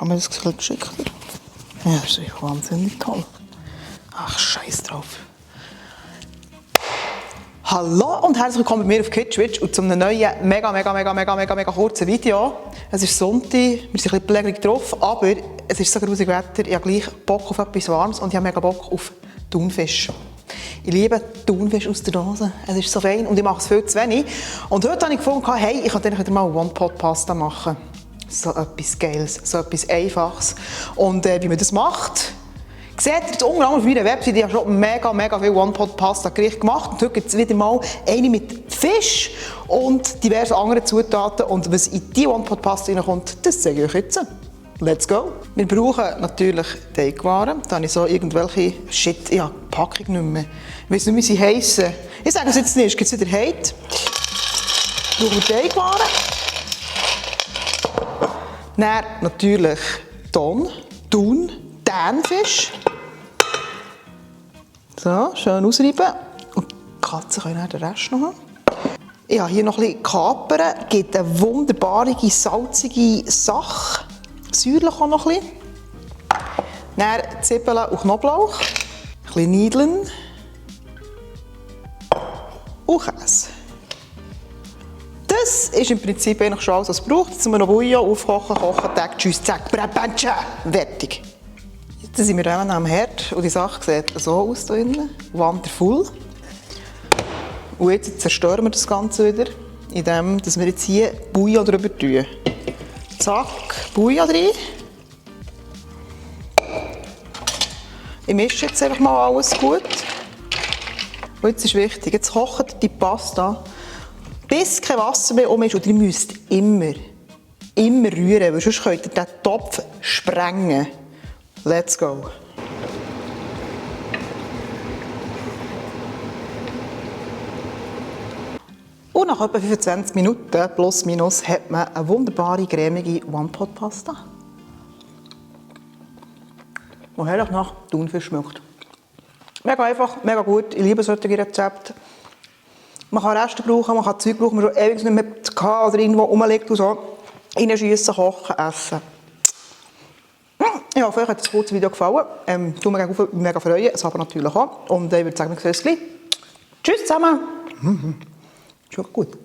Kann man das ein bisschen geschickter? Ja, das ist wahnsinnig toll. Ach, scheiß drauf. Hallo und herzlich willkommen bei mir auf KidSwitch und zu einem neuen, mega kurzen Video. Es ist Sonntag, wir sind ein bisschen pfleglich drauf, aber es ist so grusig Wetter, ich habe gleich Bock auf etwas Warmes und ich habe mega Bock auf Thunfisch. Ich liebe Thunfisch aus der Dose, es ist so fein und ich mache es viel zu wenig. Und heute habe ich gefunden, hey, ich könnte wieder mal One-Pot-Pasta machen. So etwas Geiles, so etwas Einfaches. Und wie man das macht, seht ihr jetzt unter anderem auf meiner Webseite, ich habe schon mega viel One-Pot-Pasta-Gericht gemacht. Und heute gibt es wieder mal eine mit Fisch und diversen anderen Zutaten. Und was in diese One-Pot-Pasta reinkommt, das sage ich euch jetzt. Let's go! Wir brauchen natürlich Teigwaren. Da habe ich so irgendwelche Shit, ja, Packung nicht mehr. Ich weiss nicht, wie sie heissen. Ich sage es jetzt nicht, gibt es wieder Hate. Wir brauchen Teigwaren. Dann natürlich Thunfisch. So, schön ausreiben. Und die Katzen können den Rest noch haben. Ich habe hier noch ein bisschen Kapern. Gibt eine wunderbare, salzige Sache. Säuerlich auch noch ein bisschen. Dann Zwiebeln und Knoblauch. Ein bisschen Nudeln. Und Käse. Das ist im Prinzip eigentlich schon alles, was es braucht. Jetzt müssen wir noch Bouillon aufkochen, kochen, Tag, tschüss, zack, Brabantcha, fertig. Jetzt sind wir am Herd und die Sache sieht so aus hier innen. Wonderful. Und jetzt zerstören wir das Ganze wieder, indem wir jetzt hier Bouillon drüber tun. Zack, Bouillon rein. Ich mische jetzt einfach mal alles gut. Und jetzt ist wichtig, jetzt kocht die Pasta, bis kein Wasser mehr um ist. Und ihr müsst immer rühren, weil sonst könnt ihr den Topf sprengen. Let's go! Und nach etwa 25 Minuten plus minus hat man eine wunderbare, cremige One-Pot-Pasta, die herrlich nach Thunfisch schmeckt. Mega einfach, mega gut. Ich liebe solche Rezepte. Man kann Reste brauchen, man kann Zeug brauchen, man schon ewig nicht mehr hatte oder irgendwo rumliegt und so. Reinschiessen, kochen, essen. Ich hoffe, euch hat das kurze Video gefallen. Ich würde mich mega freuen, es aber natürlich auch. Und ich würde sagen, wir sehen uns gleich. Tschüss zusammen! Schmeckt gut.